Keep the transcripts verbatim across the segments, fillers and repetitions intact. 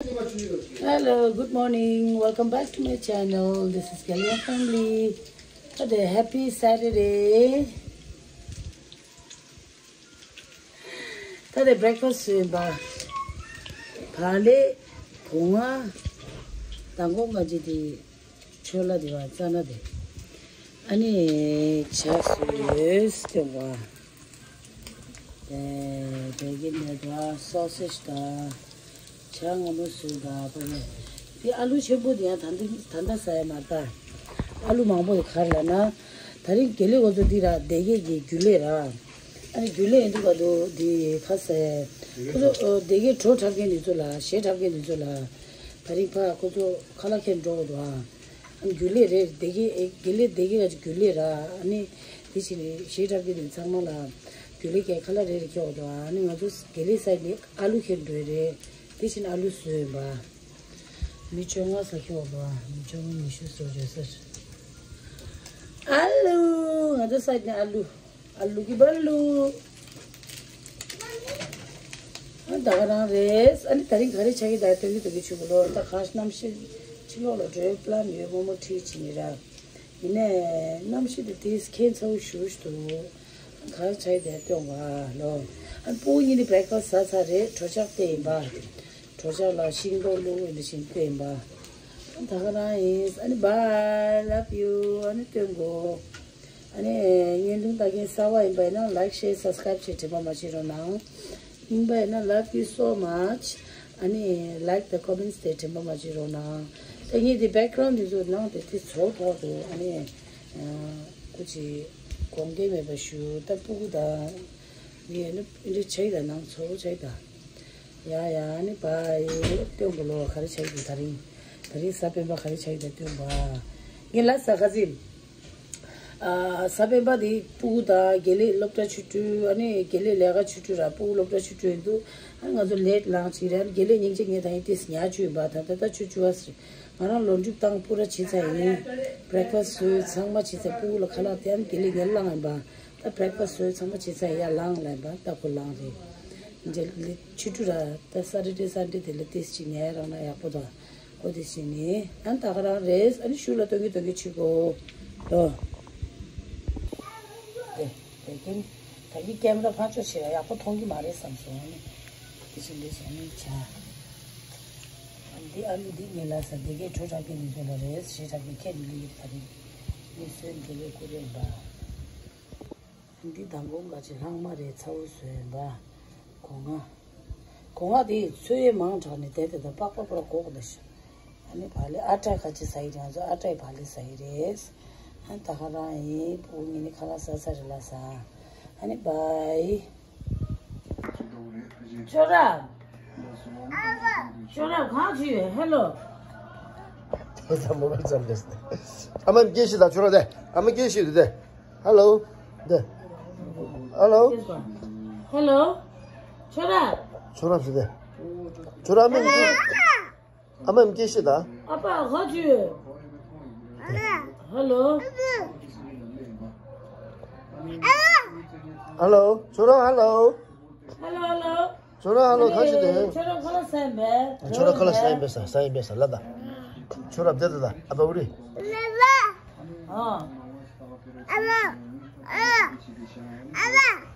Hello, good morning. Welcome back to my channel. This is Kalyan family. Today, happy Saturday. Today breakfast བཟོས་པ། བག་ལེབ། བོང་ང་། མདང་དགོང་ང་ཅི་དེ། ཆོ་ལ་དེ་བ་རྩ་ན་དེ། ཨ་ནི་ཇ་བཟོས་སྟོན་པ། དེ་དེ་གི་ནས་དེ་བ་སོ་སེ་ཇི་དང་། ཇ་མངར་མོ་བཟོས་དང་པ་ནས། དེ་ཨ་ལུ་ཆེན་པོ་དེ་ཡང་ད་ལྟ་ད་ལྟ་ཟ་ཡ་མ་རེད་ད། ཨ་ལུ་མང་པོ་ཡི་གར་ལ་ན། ད་རིང་དགེ་ལེགས་འོ་ཚོ་འདི་ར་སྡེ་དགེ་གི་རྒྱུན་ལས་ར། ཨ་ནི་རྒྱུན་ལས་ཡིན་དུས་ག་དུ་འདི་ཁ་ཟས། ཁོ་ཚོ་སྡེ་དགེ་བྲོ་འཁྲབ་མཁན་འདི་ཚོ་ལ་གཞས་འཁྲབ་མཁན་འདི་ཚོ་ལ། ད་རིང་ཕ་ཁོ་ཚོ་ཁ་ལག་ཁྱེར་འགྲོ་དགོས་འདུག་ཨ། ཨ་ནི་རྒྱུན་ལས་རེད། སྡེ་དགེ་དགེ་ལེགས་སྡེ་དགེ་ག་ཅིག་རྒྱུན་ལས་ར། ཨ་ནི་དེ་བཞིན་གཞས་འཁྲབ་མཁན་འདི་ཚང་མ་ལ་རྒྱུན་ལས་ཀྱི་ཁ་ལག་རེ་རེ་ཁྱེར་དགོས་འདུག་ཨ། ཨ་ནི་ང་ཚོ་དགེ་ལེགས་སའི་ནི་ཨ་ལུ་ཁྱེར་འགྲོ་ཡི་རེད། དེ་བཞིན་ཨ་ལུ་བཟོས་ཡིན་པ། མི་བཅོ་ལྔ་ཟ་ཁྱོག་ལོ། མི་བཅོ་ལྔ་ཉི་ཤུ་ཟོ་བྱོས་ཟེར། ཨ་ལུ། ང་ཚོ་ས་ནས་ཨ་ལུ། ཨ་ལུ་གི་བ་ལུ། ཨ་ད་ག་རང་རེད། ཨ་ནི་ད་རིང་ག་རེ་ཆགས་ཀྱི་ད་སྟོན་གྱི་འདུག་གི་ཆུ་གུ་ལོ། ད་ག་གནམ་གཤིས་ཕྱི་ལོགས་ལ་འགྲོའི་པི་ལན་ཡོད། རྨོ་མོ་ཁྲིད་ཕྱིན་ནི་ར། ཡིན་ནའི་གནམ་གཤིས་དེ་དེས་ཁྱད་མཚར་བོ་ཞེ་པོ་ཞིག་འདུག་ག་རེ་ཆགས་ཀྱི་ད་སྟོན་ག་ལོ། ཨ་སྤུ་གུ་གཉིས་ནི་བྷེ་རེག་ཕ་སི་ཟ་ཚར་རེད། གྲོ་ཆག་དེ་ཡིན་པ། གྲོ་ཆག་ལ་ཤིང་ཏོག་བླུགས་འདི་བཞིན་བསྟན་པ། ད་ག་རང་ཡིན། ཨ་ནི་bye, love you. ཨ་ནི་སྟོན་གོ། ཨ་ནི་བརྙན་ཐུང་ལྟ་མཁན་གསར་པ་ཡིན་པ་ཡིན་ན་like, share, subscribe བྱེད་དྲན་པ་མ་བརྗེད་རོགས་གནང་། རྙིང་པ་ཡིན་ན་love you so much. ཨ་ནི་like དང་comments དེ་དྲན་པ་མ་བརྗེད་རོགས་གནང་། ད་ངས་དེ་background དེ་ཚོ་ནང་དེ་དེ་ཚོ་ཐོག་ཏུ་ཨ་ནི་ཁོ་ཅིག་དགོངས་འགལ་མེད་པ་ཞུ། ད་སྤུ་གུ་དང་ངས་ནི་འདི་ཆགས་ཀྱི་ད་ནང་ཚོ་ཆགས་ཀྱི་ད། ཡ་ཡ་ཨ་ནི་བ་ཡི་སྟོན་གོ་ལོ། ག་རེ་ཆགས་ཀྱི་ད་རིང་། ད་རིང་གཟའ་སྤེན་པ་ག་རེ་ཆགས་ཀྱི་ད་སྟོན་པ། ངས་ལ་ས་ཁ་ཟིན། ཨ་གཟའ་སྤེན་པ་དེ་སྤུ་གུ་དང་དགེ་ལེགས་སློབ་གྲྭ་ཆུ་ཁྲུད། ཨ་ནི་དགེ་ལེགས་ལས་ཀ་ཆུ་ཁྲུད་ར། སྤུ་གུ་སློབ་གྲྭ་ཆུ་ཁྲུད་ཡིན་འདུག་ཨ་ནི་ང་ཚོ་late lunch ཡིན་ར། ཨ་ནི་དགེ་ལེགས་སྙིང་རྗེ་ངས་ད་ཡིན་ཏེ་ཉལ་བཅུག་ཡིན་པ། ད་ད་ལྟ་ཆུ་བཅུ་བ་ཟེར། ང་རང་ལོ་འགྲིབ་བཏང་སྤུ་ར་བྱེད་ཚར་ཡིན། breakfast བཟོས་ཚང་མ་བྱེད་ཚར། སྤུ་གུ་ལ་ཁ་ལག་དེ་ཨ་ནི་དགེ་ལེགས་ངས་བླངས་ཡིན་པ། ད་breakfast བཟོས་ཚང་མ་བྱེད་ཚར་ཡ་ལངས་ལ་ཡིན་པ། ད་ཁོ་ལངས་རེད། འདི་ལ་ཆུ་ཁྲུད་ར། ད་Saturday Sunday དེ་ལ་ཏིས་ཅིག་ཉལ་རང་ན་ཡག་པོ་དང་། ཨོ་དེ་བཞིན་ནི་ཨ་ནི་ད་ག་རང་རེད། ཨ་ནི་ཤུ་ལ་སྟོན་གྱི་སྟོན་གྱི་ཆུ་གོ་ལོ། དེ་དེ་གིན་ད་གི་ཀེམ་ར་ཕར་ཕྱོགས་བྱས་ཡག་པོ་མཐོང་གི་མ་རེད་བསམ་སོང་། ཨ་ནི་དེ་བཞིན་དེ་བཞིན་ནི་བྱ། འདི་ཨ་ནི་འདི་ངེད་ལ་ས་དེ་གའི་བྲོ་འཁྲབ་མཁན་འདི་ཚོ་ལ་རེད། གཞས་འཁྲབ་མཁན་ཁྱེད་འདི་ལུས་ཡིན་ད་རེད། ངས་སོན་དེ་གའི་ཁོ་རེད་པ། འདི་མདང་དགོང་ག་ཅི་ལྷག་མ་རེད། ཚ་བོ་བཟོས་ཡིན་པ། སྒོ་ང་། སྒོ་ང་དེ་ཚོས་མང་དྲགས་ནས་བསྡད་དེ་ད་པགས་པ་པོ་ར་གོག་ད་ཤི། ཨ་ནི་བག་ལེབ་ཨ་ཊ་ག་ཅི་ཟ་ཡི་རེད། ང་ཚོ་ཨ་ཊའི་བག་ལེབ་ཟ་ཡི་རེད། ཨ་ནི་ད་ག་རང་ཡིན། སྤུ་གུ་གཉིས་ནི་ཁ་ལག་ཟ་ཚར་རེད་ལ་ཟ། ཨ་ནི་བའི། ཁྱོད་རང་། ཁྱོད་རང་གང་བྱེད་ཡོད། ཧེ་ལོ། ད་མོ་བལ་ཙམ་རེད། ཨ་མ་སྐད་ཤེས་དང་ཁྱོད་རང་དེ། ཨ་མ་སྐད་ཤེས་དུ་དེ། ཧེ་ལོ། དེ། ཧེ་ལོ། ཧེ་ལོ། ཁྱོད་རང་། ཁྱོད་རང་ཟེར་དེ། ཁྱོད་རང་ཨ་མ་སྐད། ཨ་མ་སྐད་ཤེས་དང་། ཨ་ཕ་གང་བྱེད་ཡོད། ཧེ་ལོ། ཧེ་ལོ། ཁྱོད་རང་ཧེ་ལོ། ཧེ་ལོ་ཧེ་ལོ། ཁྱོད་རང་ཧ་ལོ་གང་བྱེད་དེ། ཁྱོད་རང་ཁ་ལག་ཟ་ཡིན་པས། ཁྱོད་རང་ཁ་ལག་ཟ་ཡིན་པས་ཟ་ཟ་ཡིན་པས་ཟ་ལ་ད། ཁྱོད་རང་བསྡད་ད་ད་ཨ་ཕ་འུ་རི། ཨ།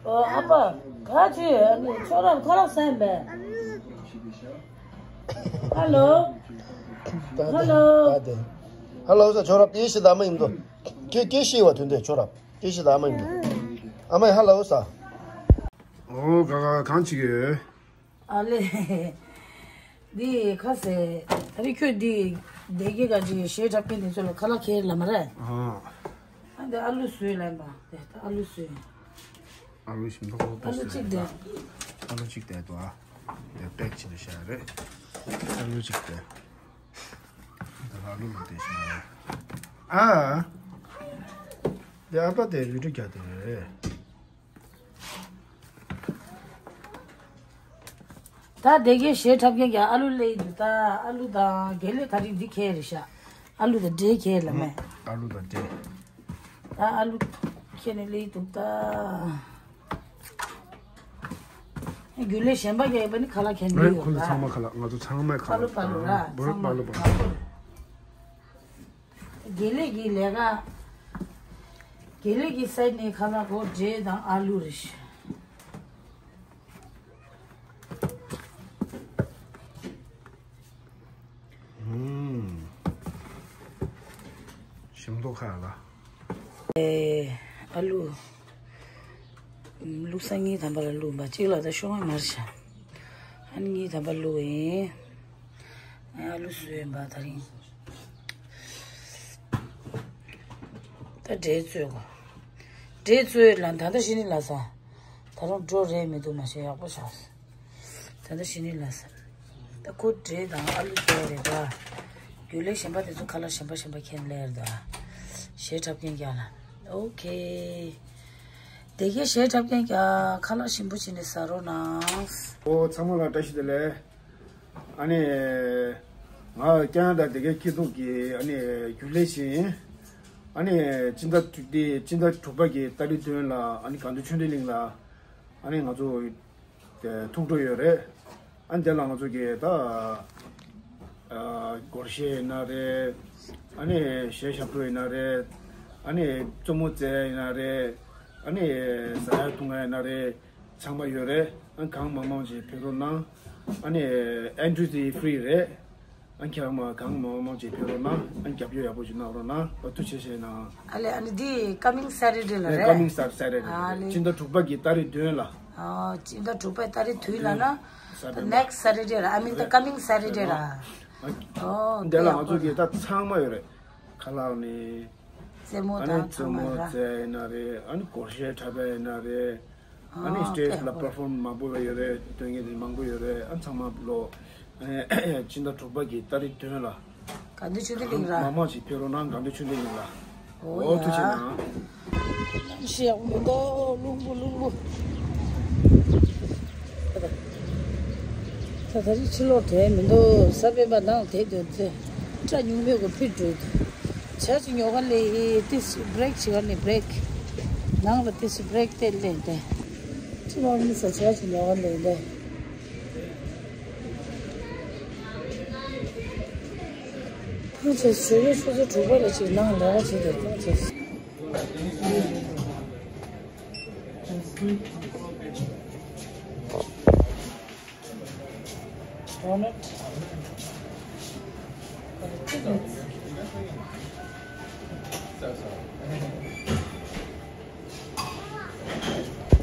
ཨ་ཕ་ག་ཅི་ཁྱོད་རང་ཁ་ལག་ཟ་ཡིན་པས། ཧ་ལོ། ཧ་ལོ། ད་དེ། ཧ་ལོ་ཟ་ཁྱོད་རང་སྐད་ཤེས་དང་ཨ་མ་ཡིན་དོ། སྐད་སྐད་ཤེས་བ་དོན་དེ་ཁྱོད་རང་སྐད་ཤེས་དང་ཨ་མ་ཡིན་དོ། ཨ་མ་ཡིན་ཧ་ལོ་ཟ། ཨོ་ག་ག་གང་བྱེད་ཀྱི་ཡོད། ཨ་ལེ། འདི་ཁ་ཟས། ད་རེས་ཁྱོད་འདི་སྡེ་དགེ་ག་ཅིག་གཞས་འཁྲབ་མཁན་འདི་ཚོ་ལ་ཁ་ལག་ཁྱེར་ལ་མ་རེད། ཨ། ཨ་འདི་ཨ་ལུ་བཟོས་ལ་ཡིན་པ། དེ་ད་ཨ་ལུ་བཟོས། ཨ་ལུ་ཞིམ་པོ་ཨ་ལུ་གཅིག་དེ། ཨ་ལུ་གཅིག་དེ་དོ་ཨ། དེ་པེག་བྱས་ནས་བཞག་རེད། ཨ་ལུ་གཅིག་དེ། དེ་ཨ་ལུ་ལ་དེ་བཞག་རེད། ཨ། དེ་ཨ་ཕ་དེ་བི་ཌིའོ་རྒྱག་དེ་རེད། ད་སྡེ་དགེ་གཞས་འཁྲབ་མཁན་གྱི་ཨ་ལུ་སླེབས་འདུག་ད་ཨ་ལུ་དང་དགེ་ལེགས་ད་རིང་འདི་ཁྱེར་རེད་ཤག་ཨ་ལུ་དང་འདྲེ་ཁྱེར་ལ་མེད། ཨ་ལུ་དང་འདྲེ། ད་ཨ་ལུ་ཁྱེར་ནས་སླེབས་འདུག་ད། རྒྱུན་ལས་གཞན་པ་རྒྱག་ཡོད་པ་ནི་ཁ་ལག་ཁྱེར་འདི་ཡོད་ལ། ཁོ་ཚོ་ཚང་མ་ཁ་ལག་ང་ཚོ་ཚང་མའི་ཁ་ལག་པ་ལུ་པ་ལུ་ར་བོར་པ་ལུ་པ། དགེ་ལས་ཀྱི་ལས་ཀ། དགེ་ལས་ཀྱི་སའི་ནས་ཁ་ལག་གོ་འབྲས་དང་ཨ་ལུ་རེད། ཞིམ་མདོག་ཁ་ལ། ཨ་ལུ། བླུགས་ས་གཉིས་དམ་པ་ལ་བླུགས་པ་གཅིག་ལ་ད་ཤོག་ངོས་མར་བྱ། ཨ་ནི་གཉིས་དམ་པ་བླུགས་ཡིན། ཨ་ལུ་བཟོས་ཡིན་པ་ད་རིང་། ད་འབྲས་བཙོས་གོ། འབྲས་བཙོས་ལ་ད་ལྟ་ཤི་ནི་ལ་ས། ད་རུང་འགྲོ་རེད་མི་འདུག་མ་ཤེས་ཡག་པོ་བྱ། ད་ལྟ་ཤི་ནི་ལ་ས། ད་ཁོ་འབྲས་དང་ཨ་ལུ་བཙོས་རེད་ད། རྒྱུན་ལས་གཞན་པ་དེ་ཚོ་ཁ་ལག་གཞན་པ་གཞན་པ་ཁྱེར་ལེར་ད། གཞས་འཁྲབ་མཁན་རྒྱག་ལ། ཨོ་ཁེ། དེ་གའི་གཞས་འཁྲབ་མཁན་རྒྱག་ཁ་ལག་ཞིམ་པོ་བྱས་ནས་ཟ་རོགས་གནང་། ཨོ་ཚང་མ་ལ་བཀྲ་ཤིས་བདེ་ལེགས། ཨ་ནི། ང་ཀ་ན་ཌ་དེ་གའི་སྐྱིད་སྡུག་གི་ཨ་ནི་རྒྱུན་ལས་ཤིག་ཡིན། ཨ་ནི་སྤྱི་ཟླ་དྲུག་དེ་སྤྱི་ཟླ་དྲུག་པ་གི་ཏ་རིག་བདུན་ལ་ཨ་ནི་དགའ་འདུན་ཆོས་ལྡན་གླིང་ལ་ཨ་ནི་ང་ཚོ་ཐུག་འགྲོ་ཡོད་རེད། ཨ་ནི་དེ་ལ་ང་ཚོ་གི་ད་སྒོར་གཞས་ཡིན་ན་རེད། ཨ་ནི་གཞས་ཞབས་བྲོ་ཡིན་ན་རེད། ཨ་ནི་རྩེད་མོ་རྩེ་ཡིན་ན་རེད། ཨ་ནི་ཟ་ཡ་འཐུང་ཡ་ཡིན་ན་རེད། ཚང་མ་ཡོད་རེད། ཨ་གང་མང་མང་ཅིག་ཕེབས་རོགས་གནང་། ཨ་ནི་ཨེན་ཊི་རི་ཕི་རི་རེད། ཨ་ཁྱེད་རང་མ་གང་མང་མང་ཅིག་ཕེབས་རོགས་གནང་། ཨ་རྒྱབ་སྐྱོར་ཡག་པོ་ཅིག་གནང་རོགས་གནང་། ཨ་ཐུགས་རྗེ་ཆེ་གནང་། ཨ་ལེ་ཨ་ནི་འདི་coming Saturday ལ་རེད། Coming Saturday ཨ་ལེ། སྤྱི་ཟླ་དྲུག་པ་གི་ཏ་རིག་བདུན་ལ། ཨ་སྤྱི་ཟླ་དྲུག་པའི་ཏ་རིག་བདུན་ལ་ན། Saturday next Saturday ལ་I mean the coming Saturday ལ། ཨོ་དེ་ལ་ང་ཚོ་གི་ད་ཚང་མ་ཡོད་རེད། ཁ་ལག་ནི། རྩེད་མོ་ཨ་ནི་དང་རྩེད་མོ་ཚང་མ་ར། རྩེ་ཡིན་ན་རེད། ཨ་ནི་སྒོར་གཞས་འཁྲབ་པ་ཡིན་ན་རེད། ཨ་ནི་ཨ་སི་ཊེ་ཇི་ལ་པེར་ཕོམ་མང་པོ་ཡོད་རེད། སྟོན་མཁན་དེ་མང་པོ་ཡོད་རེད། ཨ་ཚང་མ་ལོ། ཨ་ནི་སྤྱི་ཟླ་དྲུག་པ་གི་ཏ་རིག་བདུན་ལ། དགའ་འདུན་ཆོས་ལྡན་གླིང་ར། མང་མང་ཞིག་ཕེབས་རོགས་གནང་། དགའ་འདུན་ཆོས་ལྡན་གླིང་ལ། ཨོ་ཨོ་ཐུགས་རྗེ་ཡ། གནང་། གནམ་གཤིས་ཡག་པོ་མི་འདུག་རླུང་བུ་རླུང་བུ། ད་ད་རིང་ཕྱི་ལོགས་བསྡད་མི་འདུག་གཟའ་སྤེན་པ་ནང་བསྡད་དོན་ཚེ་སྐྲ་ཉུང་མེད་གོ་ཕིཊ་འགྲོ་འདུག་ཇ་ཅིག་ཉོ་ག་སླེབས་ཡིན། ཏིས་བྷི་རེག་བྱེད་ག་ནི་བྷི་རེག་ནང་ལ་ཏིས་བྷི་རེག་སྟེར་སླེབས་ཏེ། ཁྱི་མ་མི་ས་ཇ་ཅིག་ཉོ་ག་སླེབས་ཏེ། ཁོང་ཚོས་ཞོགས་ཀས་ཆུ་ཚོད་དྲུག་པ་ལ་ཅིག་ནང་ལས་ཀ་བྱེད་དེ་ཁོང་ཚོས། Donut.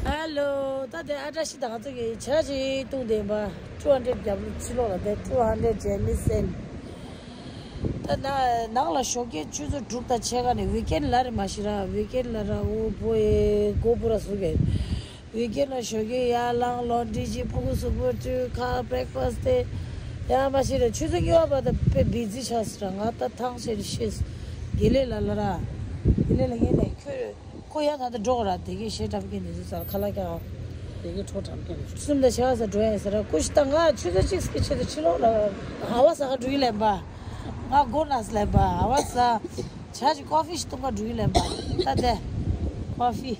Hello. ད་དེ་ཨ་བཀྲ་ཤིས་དང་ང་ཚོ་གི་ཇ་ཅིག་བཏུང་བསྡད་པ། two hundred རྒྱབ་ལོགས་ཕྱི་ལོགས་ལ་བསྡད། two hundred Jameson། ད་ན་ནང་ལ་ཞོགས་ཀས་ཆུ་ཚོད་དྲུག་དང་ཕྱེད་ཀ་ནས་ཝིག་ཨེན་ལ་རེད་མ་གཞི་ར། ཝིག་ཨེན་ལ་ར་འུ་བོ་ཨེ་སྒོ་བུ་ར་ཟུག་གེ། ཝིག་ཨེན་ལ་ཞོགས་ཀས་ཡར་ལངས་ལོན་ཌི་བྱེད། ཕྲུ་གུ་གཟུགས་པོ་བཀྲུས། ཁ་བྷི་རེག་ཕ་སི་དེ་ཡང་མ་གཞི་ར་ཆུ་ཚོད་གཉིས་པ་བར་དུ་དཔེ་བི་ཛི་ཆགས་སི་ར། ང་ད་ཐང་ཆད་ནས་ཤེས། དགེ་ལེགས་ལ་ལ་ར། དགེ་ལེགས་ལ་ངས་ནས་ཁྱོད། ཁོ་ཡང་ད་ལྟ་འགྲོ་གི་ར། དེ་གའི་གཞས་འཁྲབ་མཁན་དེ་ཚོ་ཚར་ཁ་ལག་རྒྱག་དེ་གའི་འཕྲོ་འཁྲབ་མཁན་དེ་ཚོ། གསུམ་དང་ཕྱེད་ཀ་ཙམ་འགྲོ་ཡིན་ཟེར་ར། ཀུ་ཤུ་ད་ང་ཆུ་ཚོད་གཅིག་གི་ཆེད་དུ་ཕྱི་ལོགས་ལ་ཨ་བ་ཟ་ག་འགྲོ་གི་ལབ་པ། ང་སྒོ་ནས་ལབ་པ་ཨ་བ་ཟ། ཇ་ཅིག་ཀོ་ཕི་ཞིག་བཏུང་ག་འགྲོ་གི་ལབ་པ། ད་དེ་ཀོ་ཕི།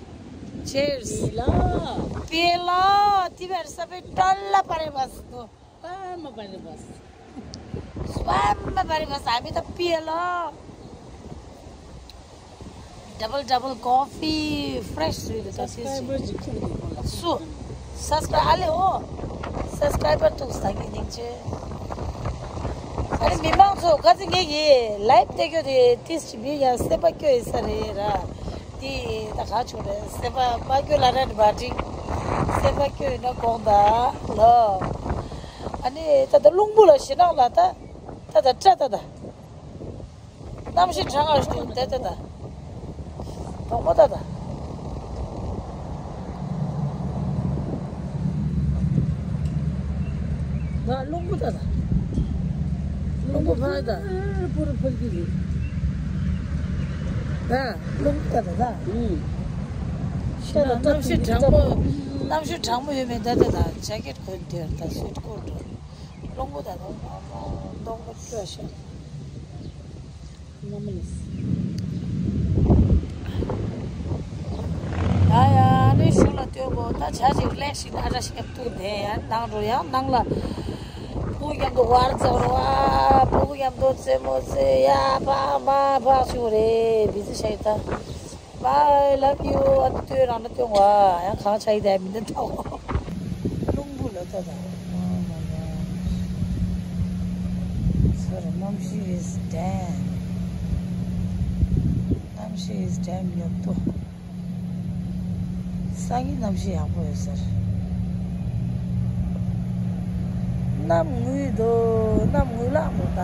Cheers. Pila. Pila. Ti versa pe tolla pare basto. Vamos pare basto. Vamos pare basto. Ami ta pila. Double double coffee fresh with the subscriber ji khum ni bola. Su. Subscribe ale o. Subscriber tu sta ki ding che. Ani mi mang so ka zi nge ye live te kyo de tis chi bi ya se pa kyo isa re ra. Ti ta kha chu re se pa ma kyo la ra ba ti. Se pa kyo na kong da lo. Ani ta da lung bu la shi na la ta. Ta da cha ta da. གནམ་གཤིས་གྲང་ངར་ཞིག་འདུག་དེ་དེ་ད། དོག་མོ་ད་ད། ད་རླུང་བུ་ད་ད། རླུང་བུ་ཕར་ད། ཕུར་ཕུར་གྱི་རེད། ད་རླུང་བུ་ད་ད་ད། ཨུ། ཤ་ད་གནམ་གཤིས་གྲང་མོ། གནམ་གཤིས་གྲང་མོ་ཡོད་མེད་ད་ད་ད་ཇེ་ཀེད་གོན་དེར་ད་སུའིཊ་གོཊ་འགྲོ། རླུང་བུ་ད་ད་མདོག་མདོག་སྤྲོ་ཤག་ཡ་ཡ་ནི་ཤུགས་ལ་སྟོན་གོ། ད་བྱ་ཞིག་ལེགས་ཤིག་ཨ་འདྲ་ཞིག་ཐུག་དེ་ཡང་ནང་འགྲོ་ཡང་ནང་ལ། ཕྲུ་གུ་མཉམ་དུ་བར་འཚབ་རོགས་ཨ། ཕྲུ་གུ་མཉམ་དུ་རྩེད་མོ་རྩེ་ཡ་ཕག་མ་ཕག་ཞུ་རེད་བི་ཟི་ཤ་ཡི་ད། Bye, love you. ཨ་ཏི་ཏོའི་རང་ན་སྟོན་བ་ཡང་གང་ཆ་ཡི་དེ་མི་འདི་ཐོག་རླུང་བུ་ལ་ད་ད། Oh my God. Sorry, གནམ་གཤིས་is damn. གནམ་གཤིས་is damn ཡག་པོ། སང་ཉིན་གནམ་གཤིས་ཡག་པོ་ཡོད་ཟེར། གནམ་ངུས་འདུག་གནམ་ངུས་ལགས་འདུག་ད།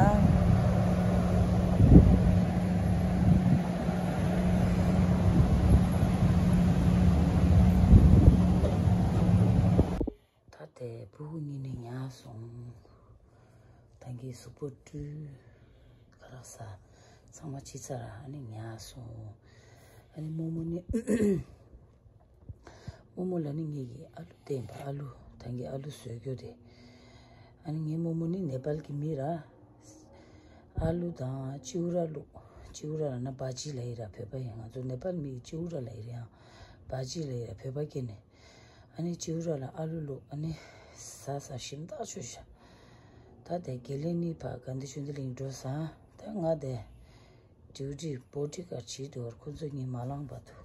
ད་ལྟའི་ཕྲུ་གུ་གཉིས་ནི་ཉལ་སོང་། ད་གིན་གཟུགས་པོ་བཀྲུས། ཁ་ལག་ཟ། ཚང་མ་ཕྱི་ཚར། ཨ་ནི་ཉལ་སོང་། ཨ་ནི་རྨོ་མོ་ནི་རྨོ་མོ་ལ་ནི་ངེད་ཀྱིས་ཨ་ལུ་བསྟན་པ། ཨ་ལུ་ད་གིན་ཨ་ལུ་བཟོས་རྒྱུ་དེ། ཨ་ནི་ངའི་རྨོ་མོ་ནི་ནེ་པཱལ་གྱི་མི་ར། ཨ་ལུ་དང་ཅིའུ་ར་བླུགས། ཅིའུ་ར་ལབ་ན་བྷ་ཇི་ལབ་ཡིན་ར། བོད་པ་ཡིན། ང་ཚོ་ནེ་པཱལ་མི་གིས་ཅིའུ་ར་ལབ་ཡིན་ར། ཡང་བྷ་ཇི་ལབ་ཡིན་ར། བོད་པ་སྐད་ནས། ཨ་ནི་ཅིའུ་ར་ལ་ཨ་ལུ་བླུགས། ཨ་ནི་ཟ་ཟ་ཞིམ་ཐག་ཆོད་ཤག་ད་དེ་དགེ་ལེགས་གཉིས་ཕར་དགའ་ལྡན་ཆོས་ལྡན་གླིང་འགྲོ་ས། ད་ང་དེ་ཌིའུ་ཊི་བྷོ་ཌི་གཱཌ་བྱེད་འདུག་ཁོ་ཚོ་གཉིས་མ་ལངས་བར་དུ།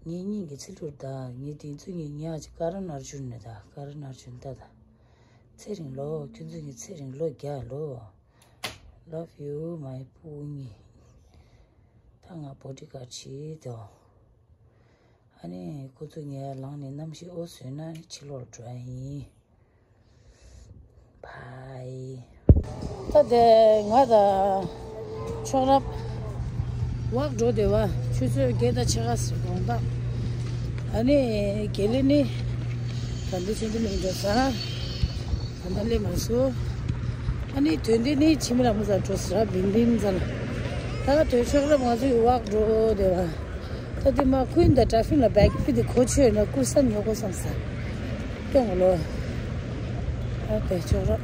ངའི་སྙིང་གི་ཚིལ་ལུར་ད། ངའི་དེ་ཚོ་གཉིས་ཉག་ཅིག་ཀ་རན་ཨར་ཇུན་ནས་ད། ཀ་རན་ཨར་ཇུན་ད་ད། ཚེ་རིང་ལོ། ཁྱོད་ཚོ་གཉིས་ཚེ་རིང་ལོ་བརྒྱ་ལོ། Love you, my ཕྲུ་གུ་གཉིས། ད་ང་བྷོ་ཌི་གཱཌ་བྱེད་དོ། ཨ་ནི་ཁོ་ཚོ་ངའི་ལངས་ནས་གནམ་གཤིས་འོ་བཟོས་ན་ནི་ཕྱི་ལོགས་འགྲོ་ཡ་ཡིན། Bye. ད་དེ་ང་དང་མཆོག་རབ་ཝག་འགྲོ་བསྡད་པ། ཆུ་ཚོད་བརྒྱད་དང་ཕྱེད་ཀ་ཟེར་དགོངས་དག་ཨ་ནི་དགེ་ལེགས་ནི་དགའ་ལྡན་ཆོས་ལྡན་གླིང་འགྲོ་ས། ད་ལྟ་སླེབས་མ་སོང་། ཨ་ནི་དོན་དེ་ནི་འཆི་མེད་ལྷ་མོ་རྩར་འགྲོ་ཟེར། བིན་བིན་རྩར། ད་དོན་མཆོག་རབ་ང་ཚོའི་ཝག་འགྲོ་བསྡད་པ། ད་དེ་མ་ཀུན་དང་ཌ་ཕིན་ལ་བེག་ཕི་དེ་གོ་ཆོད་ན་ཀུར་སན་ཉོ་དགོས་བསམ་ས། སྟོན་གོ་ལོ། ཨ་དེ་ཆོག་ར།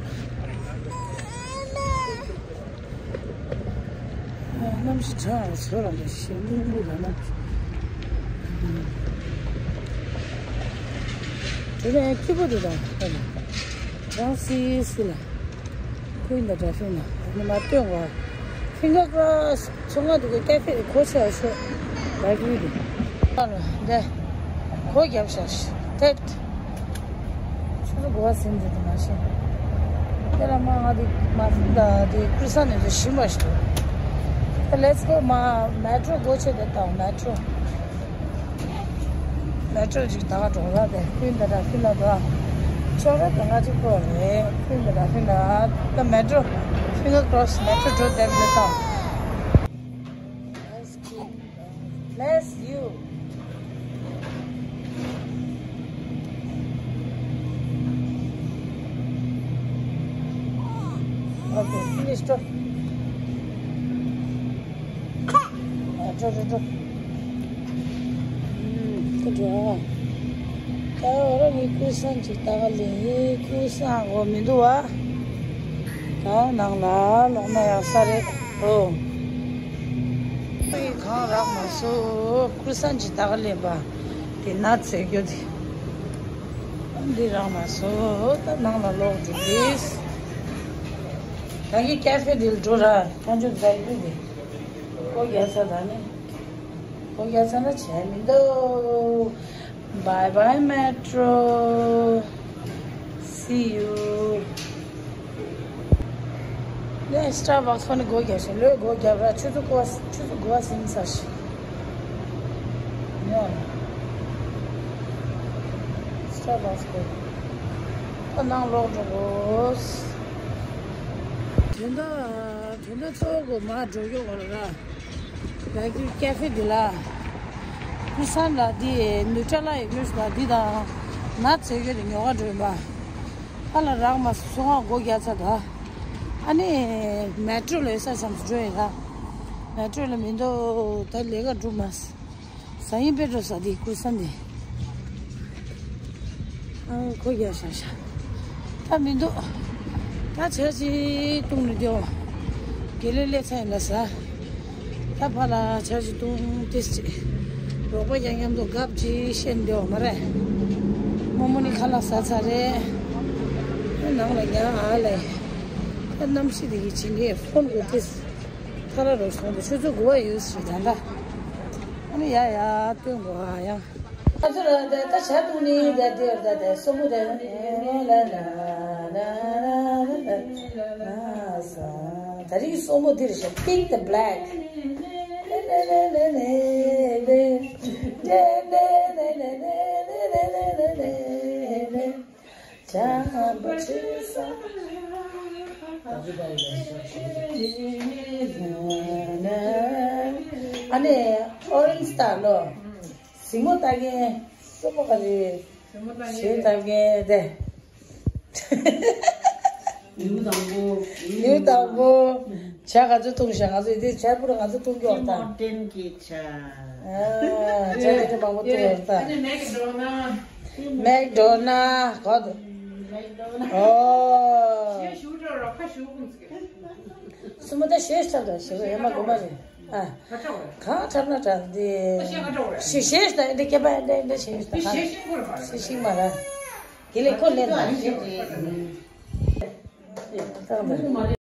གནམ་གཤིས་གྲང་བ་ཚོ་རང་གི་ཤིང་ལུང་ལུང་ལ་གནམ་གཤིས། དེ་ནས་སྐྱིད་པོ་དེ་དང་གྲང་སི་སི་ལ། ཁོའི་འདི་འདྲ་ཤོད་ན་ནི་མ་སྟོན་བ། ཕིང་གར་ཀོ་རོ་སི། ཚོང་ཁང་དུ་གི་ཀ་ཧྥེ་རེ་ཁོ་ཆེ་བ་ཤོད། བ་གི་རེ། ཨ་ལ་འདི། གོ་རྒྱབ་ཤག་ཤི་ཐད། ཆུ་ཚོད་གོ་བ་ཟིན་འདི་དུ་མ་ཤེས། དེ་ལ་མ་ང་དེ་མ་ཟིན་ད་དེ་ཀུར་ས་ནས་དུ་ཞིམ་པ་ཞིག་འདུག Let's go མ་མེ་ཊྲོ་སྒོ་ཕྱེ་དེ་དང་མེ་ཊྲོ། མེ་ཊྲོ་ཅིག་ད་ག་འགྲོ་ལ་དེ་ཁུལ་འདི་འདྲ་ཁུལ་ལ་འགྲོ། ཆོག་རེད་དེ་ང་ཅིག་པོ་རེད་ཁུལ་འདི་འདྲ་ཁུལ་ལ་ད་མེ་ཊྲོ། ཕིང་གར་ཀོ་རོ་སི་མེ་ཊྲོ་འགྲོ་དེབ་ལ་ད། Bless you. Okay, finish. འགྲོ་འགྲོ་འགྲོ། ད་འགྲོ། ད་འོ་ར་ངའི་ཀུ་སང་ཅིག་ལྟ་ག་ལེན་ཡིན། ཀུ་སང་འོ་མི་འདུག་བ། ད་ནང་ལ་ལོག་ན་ཡག་ས་རེད་འོ། ངའི་གང་རག་མ་སོང་། ཀུ་སང་ཅིག་ལྟ་ག་ལེན་པ་དེ་ན་ཚེ་རྒྱུ་དེ་འདི་རག་མ་སོང་། ད་ནང་ལ་ལོག་འགྲོ་གི། ད་གི་ཀ་ཧྥེ་འདི་ལ་འགྲོ་ར། ཐང་ཆུ་ཛའི་ཀུ་དེ་ཁོ་རྒྱ་ས་ད་ནི། ཁོ་རྒྱ་ཚ་ན་བྱས་མི་འདུག Bye bye metro. See you. ཡ་སི་ཊར་བག་སི་ནི་སྒོ་རྒྱབ་ཤིང་ལོས་སྒོ་རྒྱབ་ར། ཆུ་ཚོད་དགུ་པ་ཆུ་ཚོད་དགུ་པ་ཟིན་ཚར་ཤིང་། ཡ་སི་ཊར་བག་སི་སྒོ་ཁོ་ནང་ལོག་འགྲོ་དགོས། དོན་དག་དོན་དག་གཙོ་བོ་གོ་མ་འགྲོ་རྒྱུ་གོ་ལ་ར། ད་གི་ཀ་ཧྥེ་འདི་ལ། ཀུ་སན་ལ་འདི་ནུ་ཊེ་ལ་ཡི་ནུས་ལ་འདི་དང་། ན་ཚོད་གི་རེ་ཉོ་ག་འགྲོ་ཡིན་པ། ཨ་ལ་རག་མ་སོང་ང་སྒོ་རྒྱག་ཚར་ད། ཨ་ནི་མེ་ཊྲོ་ལ་ཡོད་ས་ཙམ་འགྲོ་ཡིན་ད། མེ་ཊྲོ་ལ་མི་འདུག་ད་ལས་ཀ་འགྲུབ་མ་སོང་། ས་ཡིན་པའི་འགྲོ་ས་འདི་ཀུ་སན་འདི། ཨ་ཁོ་རྒྱག་ཤག་ཤག་ད་མི་འདུག་ད་ཆ་ཅིག་བཏུང་ནས་བསྡད། དགེ་ལེགས་སླེབས་ཚར་ཡིན་ལ་ཟ། ད་ཕར་ལ་ཆ་ཅིག་བཏུང་ཏེ་ཅིག་རོགས་པ་ཀྱང་མཉམ་དུ་སྐབས་ཅིག་བཤད་འདོད་མ་རེད། རྨོ་མོ་ནི་ཁ་ལག་ཟ་ཚར་རེད། ནང་ལ་ཉལ་ཨ་ལས། ཨ་གནམ་གཤིས་དེ་གི་བྱིན་གྱིས་ཕོན་གོ་ཏིས། ཐ་ར་རུ་སོང་དུ་ཆུ་ཚོད་དགུ་པ་ཡོད་ཟེར་ད་ལྟ། ཨ་ནི་ཡ་ཡ་སྟོན་གོ་ཨ་ཡང་། ཨ་ཚོ་ར་ད་ད་ཇ་བཏུང་ནི་ད་དེ་ད་ད་སོ་མོ་ད་ལ་ལ་ལ་ལ་ལ་ལ་ལ། ད་རིང་སོ་མོ་འདིར་ཤ་pink the black། ཨ་ནི་orange star ལོ། གཟིགས་མོ་ལྟ་མཁན་སོ་མོ་ག་རེ། གཟིགས་མོ་ལྟ་མཁན་དེ། ཉིན་དང་པོ། ཉིན་དང་པོ། ཇ་ག་ཚོད་འཐུང་ཤག་ང་ཚོ་དེ་ཇ་པུར་ང་ཚོ་འཐུང་གི་ཡོད་ད། ཊིམ་ཧོར་ཊན་གྱི་ཇ། ཨ་ཇ་ཏེ་ཏེ་མང་པོ་འཐུང་ཡོད་ད། ཨ་ནི་མེག་ཌོ་ནལ། མེག་ཌོ་ནལ་གོ་ད། མེག་ཌོ་ནལ། ཨོ། ཞེས་ཞུ་འགྲོ་རོགས་ཁ་ཞུ་ཁུངས་ཟིག་སུ་མ་ད་ཤེས་ཤག་ད་ཞེས་པ་ཡ་མ་གོ་མ་རེད། ཨ། གང་འཁྲབ་ན་འཁྲབ་འདི། ཤེས་ཤེས་ད་འདི་སྐད་པ་འདི་འདི་ཤེས་ཤེས་ད་གང་ཤེས་ཤེས་ཤིག་མ་ར། དེ་ལས་ཁོ་ལེན་ན་ཤེས་ཏེ།